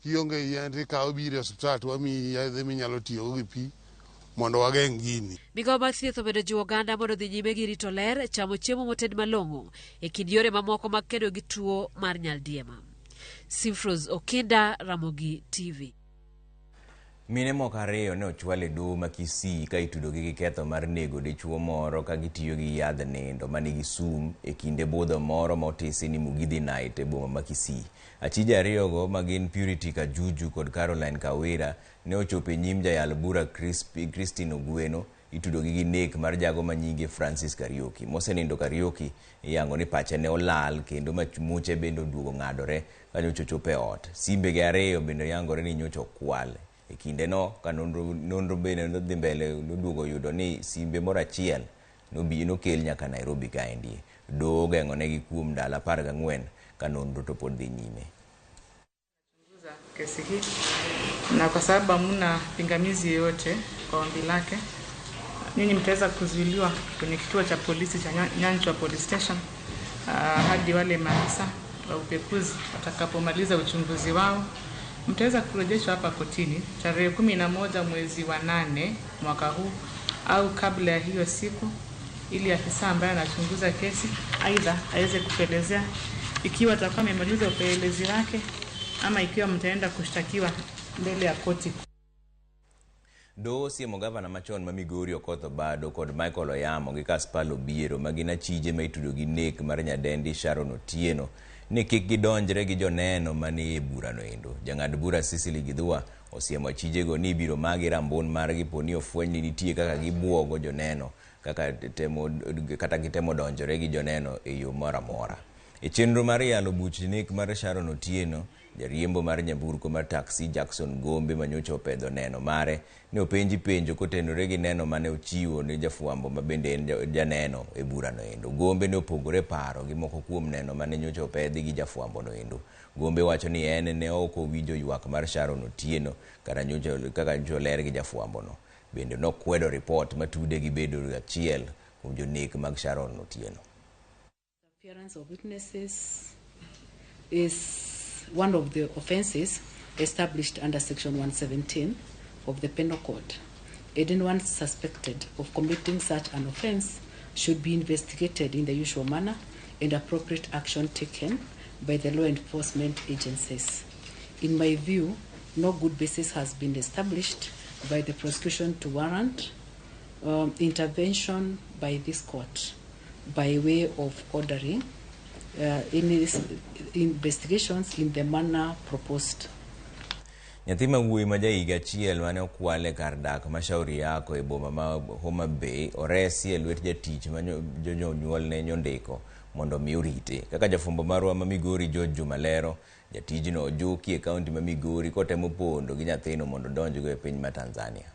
Speaker 8: kionge yien to ikawo biro e osiptal to wamiyi yedhe minyalo tiyogo gi pi mondo wageng' gini.
Speaker 4: Migawo mar thieth omedo jiwo oganda mondo odhi nyime gi rito ler, chamo chiemo moted malong'o e kind yore mamoko mag kedo gi tuo mar nyaldiema. Simfros Okinda, Ramogi TV.
Speaker 1: Mine moko 2 ne ochwal e doho ma Kisii ka itudogi gi ketho mar nego dichuo moro ka gitiyo gi yadh nindo manigi sum e kinde budho moro ma otisi ni Mugithi Night e boma ma Kisii. Achije 2 go ma gin Purity Kajuju kod Caroline Kawira ne ochopo e nyim jayal bura Christine Ogweno itudogi gi nek mar jago ma nyinge Francis Kariuki. Mosenindo Kariuki iyango ni pache ne olal kendo muche bende oduogo ng'adore ka nyocha ochopo e ot. Simbege 2 bende yangore ni nyocha okwal. E kindeno ka nonro bende nodhi mbele noduogo yudo ni simbe moro achiel nokel nyaka Nairobi kaendi. Doho ogeng'onegi kuom ndalo 14 ka nonro to pod dhi nyime.
Speaker 23: Kesi hii na kwa sababu hamna pingamizi yoyote kwa ombi lake, nyinyi mtaweza kuzuiliwa kwenye kituo cha polisi cha Nyanchwa Police Station hadi wale maafisa wa upekuzi watakapomaliza uchunguzi wao. Mtaweza kurejeshwa hapa kotini tarehe 11 mwezi wa 8 mwaka huu au kabla ya hiyo siku, ili afisa ambaye anachunguza kesi aidha aweze kupelezea ikiwa atakuwa amemaliza upelelezi wake ama ikiwa mtaenda kushtakiwa mbele ya koti.
Speaker 1: Doho osiemo gavana machon ma Migori Okoth Obado kod Michael Oyamo gi Kaspal Obiero ma gin achije ma itudo gi nek mar nyadendi Sharon Otieno ni kik gidonjre gi joneno manie e burano endo. Jang'ad bura Cecily Githua osiemo achijego ni ibiro magi rambun margi poni ofweny ni nitie kaka gibuogo joneno kaka temo, kata gitemo donjore gi joneno e yo moro amora. E chenro mar yalo buch nek mar Sharon Otieno, jariembo mar nyamburko mar taxi Jackson Gombe manyocha opedho neno mare ne openji penjo kotenore gi neno mane ochiwo ne jafwambo ma bende en janeno e burano endo. Gombe ne opogore paro gi moko kuom neno mane nyocha opedhi gi jafwambo no endo. Gombe wacho ni en ne ok owinjo ywak mar Sharon Otieno kata nyocha kaka nyocha oler gi jafwambo no. Bende nokwedo ripot matude gi bedo achiel kuom jonek mag Sharon Otieno.
Speaker 3: Appearance of witnesses is one of the offenses established under Section 117 of the Penal Code. Anyone suspected of committing such an offense should be investigated in the usual manner and appropriate action taken by the law enforcement agencies. In my view, no good basis has been established by the prosecution to warrant intervention by this court by way of ordering any investigations in the manner proposed.
Speaker 1: Nyathi ma wuoyi ma jahiga achiel mane okwal e kar dak ma Shauri Yako e boma ma Homa Bay oresi e lwet jatich ma jonyuolne nyondiko mondo mi orite. Kaka jafwambo marwa ma Migori George Juma lero, jatijno ojuki e kaunti ma Migori kotemo pondo gi nyathino mondo odonjgo e piny ma Tanzania.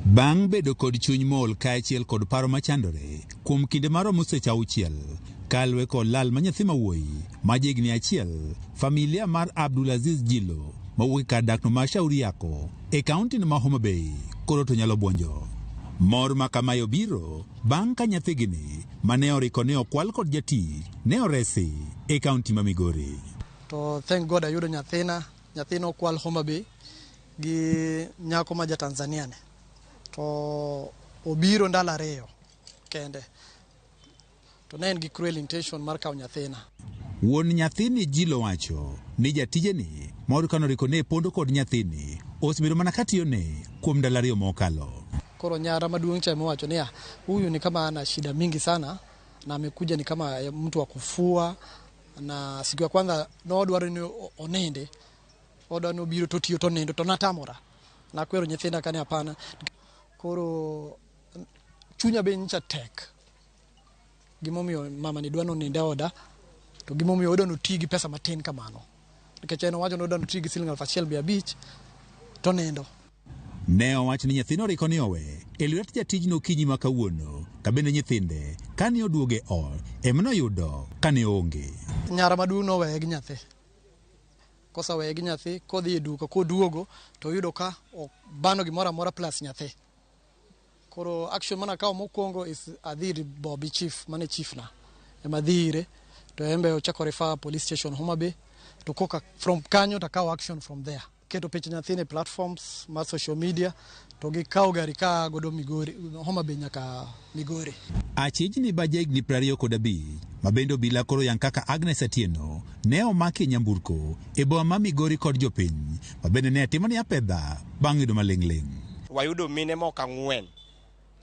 Speaker 6: Bang' bedo kod chuny mool kaachiel kod paro machandore kuom kinde maromo seche auchiel kaluwe kod lal ma nyathi mawuoyi ma jahigni achiel, familia mar Abdulaziz Jilo mawuok e kar dakno ma Shauri Yako e kaunti ma Homa Bay koro to nyalo buonjo. Mor ma kamae obiro bang' ka nyathigini mane oriko ne okwal kod jatich ne oresi e kaunti ma Migori.
Speaker 10: To thank God ayudo nyathina, nyathina okwal Homa Bay gi nyako ma ja Tanzania ne. To obiro ndalo ariyo kende. To ne en gi cruel intention mar kawo nyathina.
Speaker 6: Wuon nyathini Jilo wacho ni jatijeni mor kanoriko ne pondo kod nyathini osebedo mana katiyone kuom ndalo ariyo mokalo.
Speaker 10: Koro nyara maduong' cha mowacho niya, huyu ni kama ana shida mingi sana na amekuja ni kama mtu wa kufua, na siku ya kwanza nodwaro ni oninde, odwa ni obiro to tiyo to nindo to natamora. Nakwero nyithinda kane hapana. Koro chunya be nyicha tek. Gimomiyo mama ni dwa noninde oda, to gimomiyo odwa noti gi pesa matin kamano. Nikech en owacho ni odwa noti gi siling 1500 to nindo.
Speaker 6: Ne owach ni nyathino oriko ni owe e lwet jatijno okinyi ma kawuono, ka bende nyithinde kane oduogo e ot ema noyudo kane onge.
Speaker 10: Nyara maduong' noweye gi nyathi. Koseweye gi nyathi, kodhi e duka koduogo to oyudo ka obano gimoro amora plus nyathi. Koro action mana akawo mokwongo is adhi ir Bobby Chief, mane chief na. Ema adhi ire, to en be ochako refer police station Homa Bay. To koka from kanyo to akawo action from there. Keto picha nyathini e platforms mar social media to gikawo gari ka godo Migori, Homa Bay nyaka Migori.
Speaker 6: Achijni ba jahigni 25 ma bende obila koro yang kaka Agnes Atieno ne omaki e nyamburko e boma ma Migori kod jopiny ma bende ne timo ni apedha bang' yudo maling'ling'.
Speaker 15: Wayudo mine moko ang'wen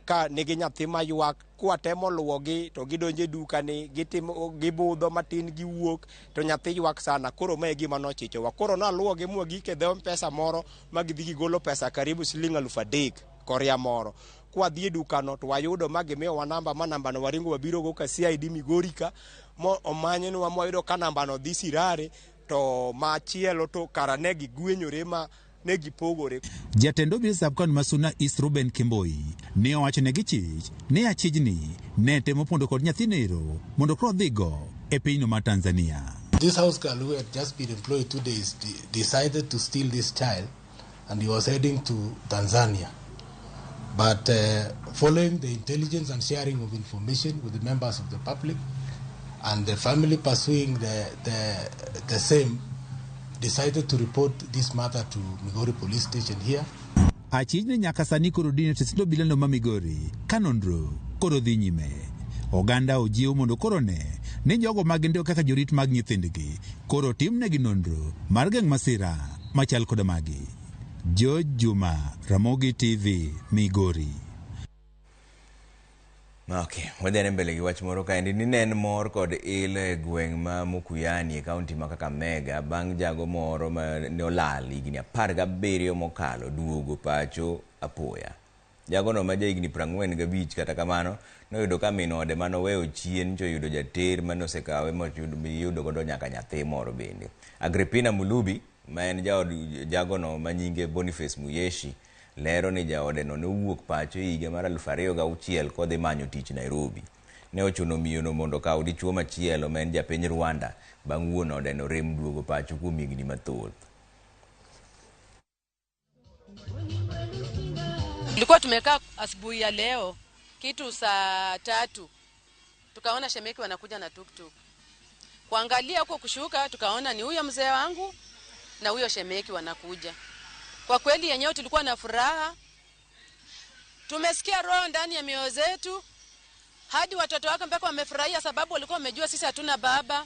Speaker 15: ka nigi nyathi maywak, kwatemo luwogi to gidonjo e dukani, gitimo, gibudho matin giwuok to nyathi ywak sana. Koro mae e gima nochichowa. Koro naluwogi mwagik e dho M-Pesa moro ma gidhi gigolo pesa karibu siling 3000 koria moro. Kwadhi e dukano to wayudo ma gimiyowa namba ma nambano waringo wabirogo ka CID Migori ka mo omanyonwa mwayudo ka nambano dhi Sirare to machielo to kara ne gigwenyore ma ne gipogore.
Speaker 6: Jatend obila sub-county ma Suna East Ruben Kimboi ne owacho ne gichich ni achijni ne temo pondo kod nyathine mondo koro odhigo e pinyno mar Tanzania.
Speaker 8: This house girl who had just been employed 2 days decided to steal this child and he was heading to Tanzania. But following the intelligence and sharing of information with the members of the public and the family pursuing the same, decided to report this matter to Migori Police Station here.
Speaker 6: Achijni nyaka sani koro dine tesend obilano ma Migori ka nonro koro dhi nyime. Oganda ojiw mondo koro ne ni jogo mag ndiko kaka jorit mag nyithindgi koro timnegi nonro mar geng' masira machal koda magi. George Juma, Ramogi TV, Migori.
Speaker 1: Okay, wadhi mbele gi wach moro kaendi ni ne en mor kod il e gweng' ma Mukuyani e kaunti ma Kakamega bang' jago moro ma ne olal higni 17 mokalo duogo pacho apoya. Jagono ma jahigni 45 kata kamano noyudo ka min ode manoweyo chien choyudo jater mane osekawe moyudo godo nyaka nyathi moro bende. Agripina Mulubi ma en jaod jagono ma nyinge Boniface Muyeshi lero ni jaodeno ne owuok pacho e higa mar 2006 kodhi manyo tich Nairobi. Ne ochuno miyono mondo okaw dichuo machielo ma en japiny Rwanda bang' wuon odeno rem duogo pacho kuom higni mathoth.
Speaker 2: Tulikuwa tumekaa asubuhi ya leo kitu saa 3, tukaona shemeki wanakuja na tuktuk. Kuangalia huko kushuka, tukaona ni huyo mzee wangu na huyo shemeki wanakuja. Kwa kweli yenyewe tulikuwa na furaha, tumesikia roho ndani ya mioyo zetu, hadi watoto wake mpaka wamefurahia, sababu walikuwa wamejua sisi hatuna baba,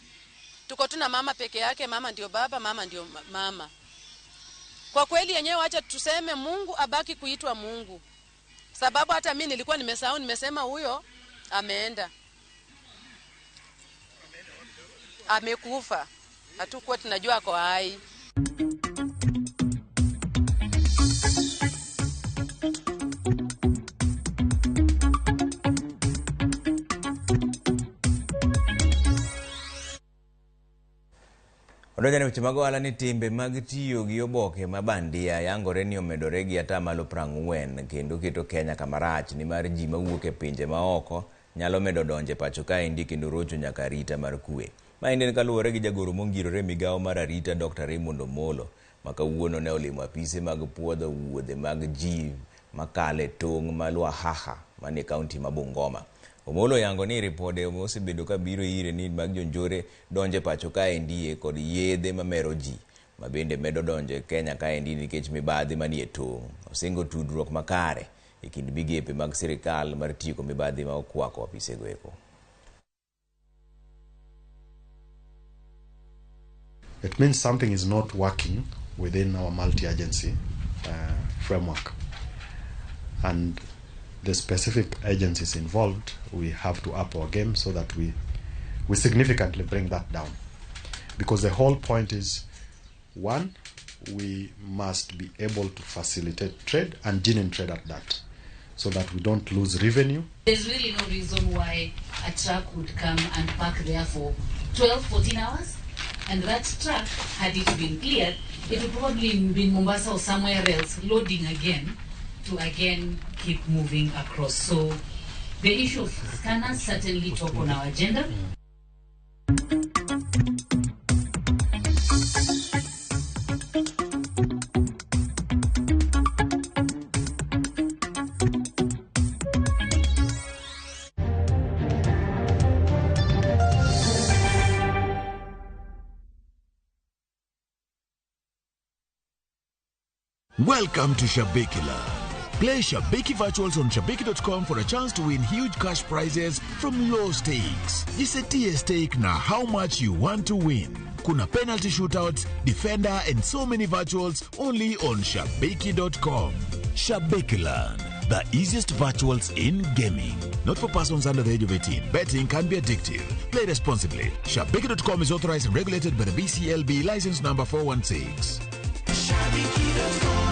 Speaker 2: tuko tuna mama peke yake. Mama ndio baba, mama ndio mama. Kwa kweli yenyewe acha tuseme Mungu abaki kuitwa Mungu, sababu hata mimi nilikuwa nimesahau, nimesema huyo ameenda, amekufa, hatukuwa tunajua ako hai.
Speaker 1: Odonjone weche mag ohala ni timbe mag tiyo gi oboke ma bandia yangore ni omedore gi atamalo 40 kendo keto Kenya kamarach nimar ji mawuok e pinje maoko nyalo medo donjo e pacho kaendi kendo rocho nyaka arita mar kwe. Maendi en kaluwore gi jagoro mongirore e migawo mar arita Dr. Raymond Omolo ma kawuono ne olimo apise mag puodho wuodhe mag ji makalo e tong' ma Lwahaha manie kaunti ma Bungoma. Omolo yango ni ripode mosebedo ka biro ire ni mag jonjore donjo e pacho kaendi kod yedhe mamero ji ma bende medo donjo e Kenya kaendi nikech mibadhi manie tong'. Osingo tudruok makare e kind migepe mag sirikal mar tieko mibadhi ma okwako apisego eko.
Speaker 5: It means something is not working within our multi-agency framework. And the specific agencies involved, we have to up our game so that we significantly bring that down. Because the whole point is, one, we must be able to facilitate trade and genuine trade at that, so that we don't lose revenue.
Speaker 9: There's really no reason why a truck would come and park there for 12, 14 hours. And that truck, had it been cleared, it would probably be in Mombasa or somewhere else, loading again to again keep moving across. So the issue of scanners certainly top on our agenda.
Speaker 21: Welcome to Shabiki Land. Play Shabiki Virtuals on Shabiki.com for a chance to win huge cash prizes from low stakes. Jisetie stake na how much you want to win. Kuna penalty shootouts, defender and so many virtuals only on Shabiki.com. Shabiki Land, the easiest virtuals in gaming. Not for persons under the age of 18. Betting can be addictive. Play responsibly. Shabiki.com is authorized and regulated by the BCLB license number 416.
Speaker 11: Shabiki.com.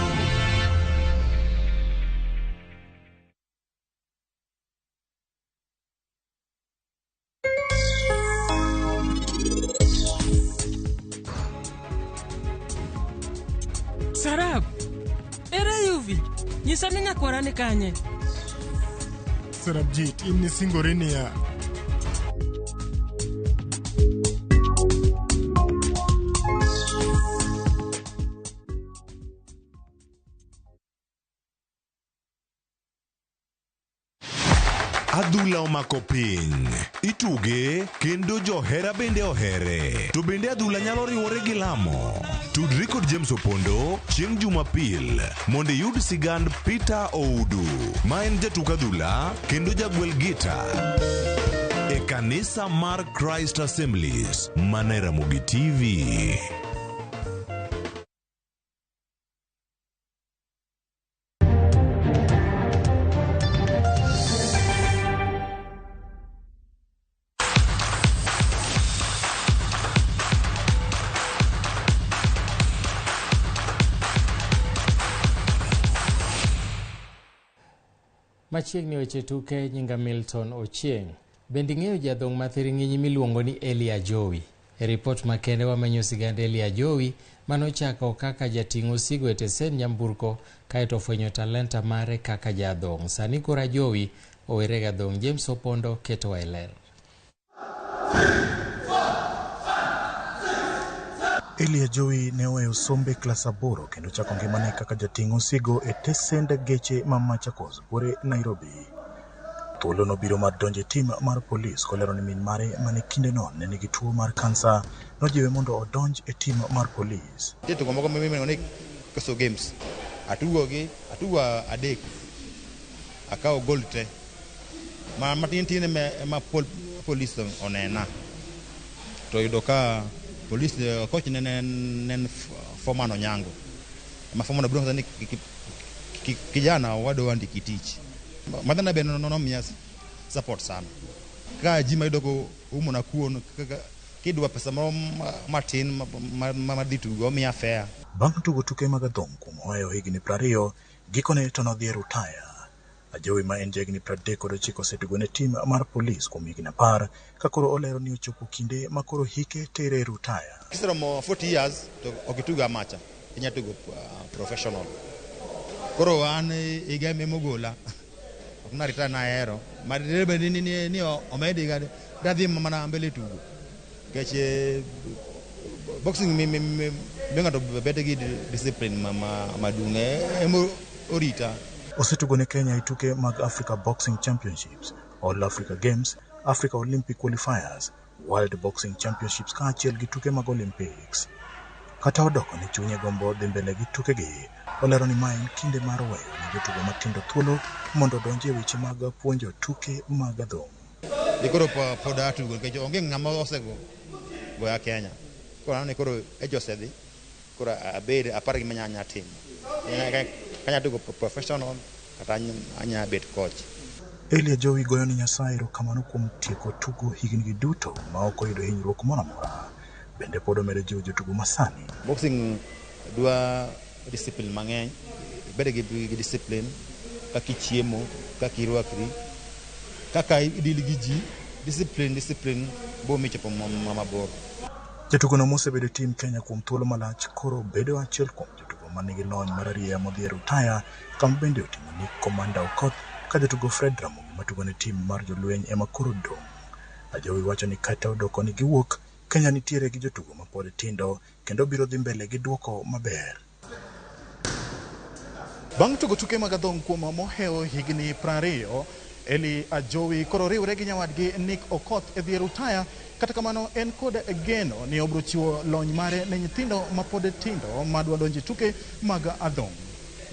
Speaker 25: Sarab, ere yuvi, nyisa ni nyakwara ni kanye?
Speaker 26: Sarabjit, in nisingori niya.
Speaker 27: Adhula omako piny, ituge kendo johera bende ohere. To bende adhula nyalo riwore gi lamo. Tudri kod James Opondo chieng' Jumapil mondo iyud sigand Peter Oudu, ma en jatuk adhula kendo jagwel gita e kanisa mar Christ Assemblies mana e Ramogi TV.
Speaker 28: Machiegni weche tuke nyinga Milton Ochieng. Bende ing'eyo jadhong' mathiring'inyi miluongo ni Eli Ajowi? E ripot makende wamenyo sigand Eli Ajowi manochako kaka jating' osigo e tesend nyamburko kaeto ofwenyo talenta mare kaka jadhong'. Sani koro Ajowi owere gi adhong'. James Opondo ketowa e ler.
Speaker 12: Eli Ajowi ne oweyo sombe klas 8 kendo chako ngimane kaka jating' osigo e tesend geche ma Machakos buore Nairobi. Thuolo nobiro mar donjo e tim mar polis kolero ni min mare mane kindeno ne nigi tuo mar kansa nojiwe mondo odonj e tim mar polis.
Speaker 13: Nitie tugo moko miluongo ni Koso Games. Atugo gi atugo 3. Akawo gold te. Ma matin tin ema polis onena. To yudo ka polis coach ne en Foreman Onyango. Ma Foreman obiro ni kijana wadwa ndiki tich. Madhana be nomiya support sana. Ka ji mayudo ko umo na kuon kidwa pesa moro matin madhi tugo omiya fare.
Speaker 12: Bang' tugo tuke mag adhong' kuom ohewo higni 20, gikone to nodhi e rutaya. Ajowi ma en jahigni 39 osetugo ne tim mar polis kuom higni 10 ka koro olero ni ochopo kinde ma koro hike tere e rutaya.
Speaker 13: Kiseromo 40 years to ok itugo amacha, inya tugo professional. Koro an higa emogola. Ok na retire nahero. Ma debe ni omed higa dadhi mana mbele tugo. Nikech boxing miyo ng'ato bedo gi discipline maduong' ema orita.
Speaker 12: Osetugo ne Kenya e tuke mag Africa Boxing Championships, All Africa Games, Africa Olympic Qualifiers, World Boxing Championships kaachiel gi tuke mag Olympics. Kata odoko ni chunye gombo dhi mbele gi tukegi, olero ni ma en kinde mar weyo ne jotugo matindo thuolo mondo odonj e weche mag puonjo tuke mag adhong'.
Speaker 13: Koro pod atugo nikech onge ng'ama osego goya Kenya. Koro aneno ni koro age osedhi, koro abed apar gima anyalo timo. Kanya tugo professional kata anya bet coach.
Speaker 12: Eli Ajowi goyo ni Nyasaye erokamano kuom tieko tugo higni gi duto ma ok oyudo hinyruok moro amora. Bende pod omedo jiwo jotugo masani.
Speaker 13: Boxing dwa discipline mang'eny, ibed gi discipline kaka ichiemo, kaka irwakri, kaka idil gi ji, discipline bo michopo mabor.
Speaker 12: Jatugono mosebedo e tim Kenya kuom thuolo malach koro bedo achiel kuom jotugo manigi lony mararieya modhi e rutaya kama bende oting'o Nick Commander Okoth ka jatugo Fred Ramogi matugo ne tim mar jolweny ema koro dong'. Ajowi wacho ni kata odoko ni giwuok, Kenya nitiere gi jotugo mapod tindo kendo biro dhi mbele gi duoko maber.
Speaker 14: Bang' tugo tuke mag adhong' kuom mohewo higni 20, Eli Ajowi koro riwre gi nyawadgi Nick Okoth e dhi e rutaya. Kata kamano en kod geno ni obiro chiwo lony mare ne nyithindo mapod tindo madwa donjo e tuke mag adhong'.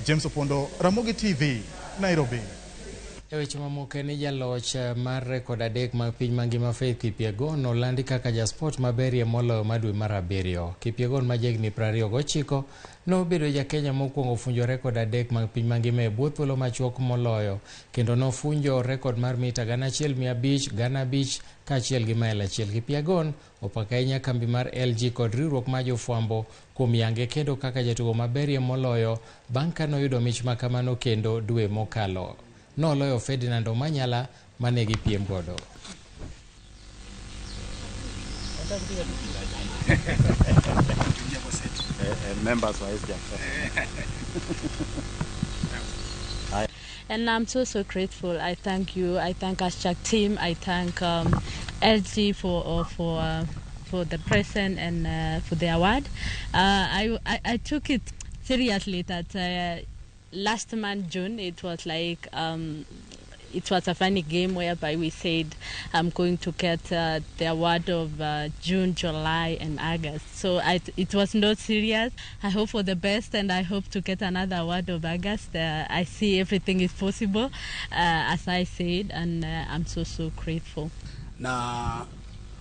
Speaker 14: James Opondo, Ramogi TV, Nairobi.
Speaker 28: E weche mamoko ni jaloch mar rekod 3 mag piny mangima Faith Kipyegon nolandi kaka jasport maberie moloyo mar dwe mar 7. Kipyegon ma jahigni 29 nobedo ja Kenya mokwongo funjo rekod 3 mag piny mangima e bwo thuolo machuok moloyo kendo nofunjo rekod mar mita 1500, 5000 kaachiel gi mael 1. Kipyegon opako ahinya kambi mar LG kod riwruok mar jofwambo kuom yange kendo kaka jatugo maberie moloyo bang' ka noyudo mich makamano kendo dwe mokalo. Noloyo Ferdinand Omanyala mane gipiem godo.
Speaker 16: And I'm so grateful. I thank you. I thank Hashtag team. I thank LG for the present and for the award. I took it seriously that last month June it was like it was a funny game whereby we said I'm going to get the award of June, July and August. So it was not serious. I hope for the best and I hope to get another award of August. I see everything is possible, as I said, and I'm so grateful.
Speaker 17: Na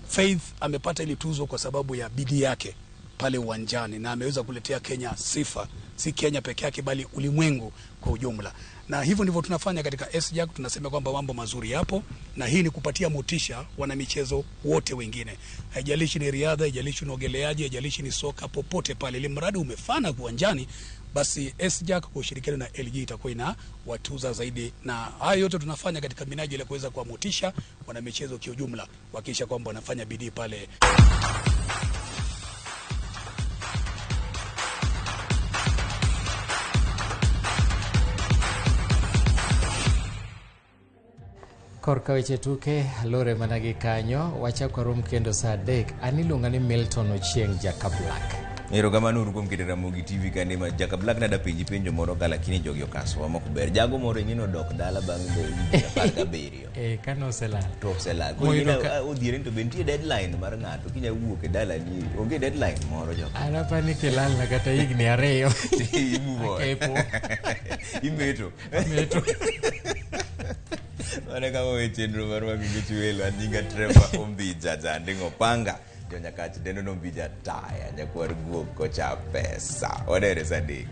Speaker 17: Faith amepata ile tuzo kwa sababu ya bidii yake pale uwanjani na ameweza kuletea Kenya sifa, si Kenya peke yake bali ulimwengu kwa ujumla. Na hivyo ndivyo tunafanya katika SJAK, tunasema kwamba mambo mazuri yapo na hii ni kupatia motisha wanamichezo wote wengine. Haijalishi ni riadha, haijalishi ni ogeleaji, haijalishi ni soka, popote pale ili mradi umefana uwanjani, basi SJAK kwa ushirikiano na LG itakuwa ina watuza zaidi. Na haya yote tunafanya katika minajili ya kuweza kuwamotisha wanamichezo kiujumla, kuhakikisha kwamba wanafanya bidii pale.
Speaker 28: Korka weche tuke lore mana gi kanyo wachako warom kendo saa 3. An iluonga ni Milton Ochieng' Jaka Black.
Speaker 1: Erokamano uru kuom keto Ramogi TV kande ma Jaka Black nada penji penjo moro ka lakini jogi okasowa mok ber. Jago moro ing'e nodok dala bang' higni 17.
Speaker 28: Eh, kane oselal.
Speaker 1: To oselal. Koro
Speaker 28: Moyudo
Speaker 1: ing'e
Speaker 28: ka-
Speaker 1: na- odhiere ni to be nitie deadline mar ng'ato kinya wuok e dalani onge deadline moro joka.
Speaker 28: An apa ni kilalna kata higni ariyo.
Speaker 1: I move on.
Speaker 28: Akepo.
Speaker 1: Imeto.
Speaker 28: Ameto.
Speaker 1: Mano e kaka wawe chenro mar Wang'ingo Chwelo. An nyinga Trevor Ombija Janding'o Panga. Jonyakach dendo nombija taya nyakwar guok kocha pesa. Wanere saa 3.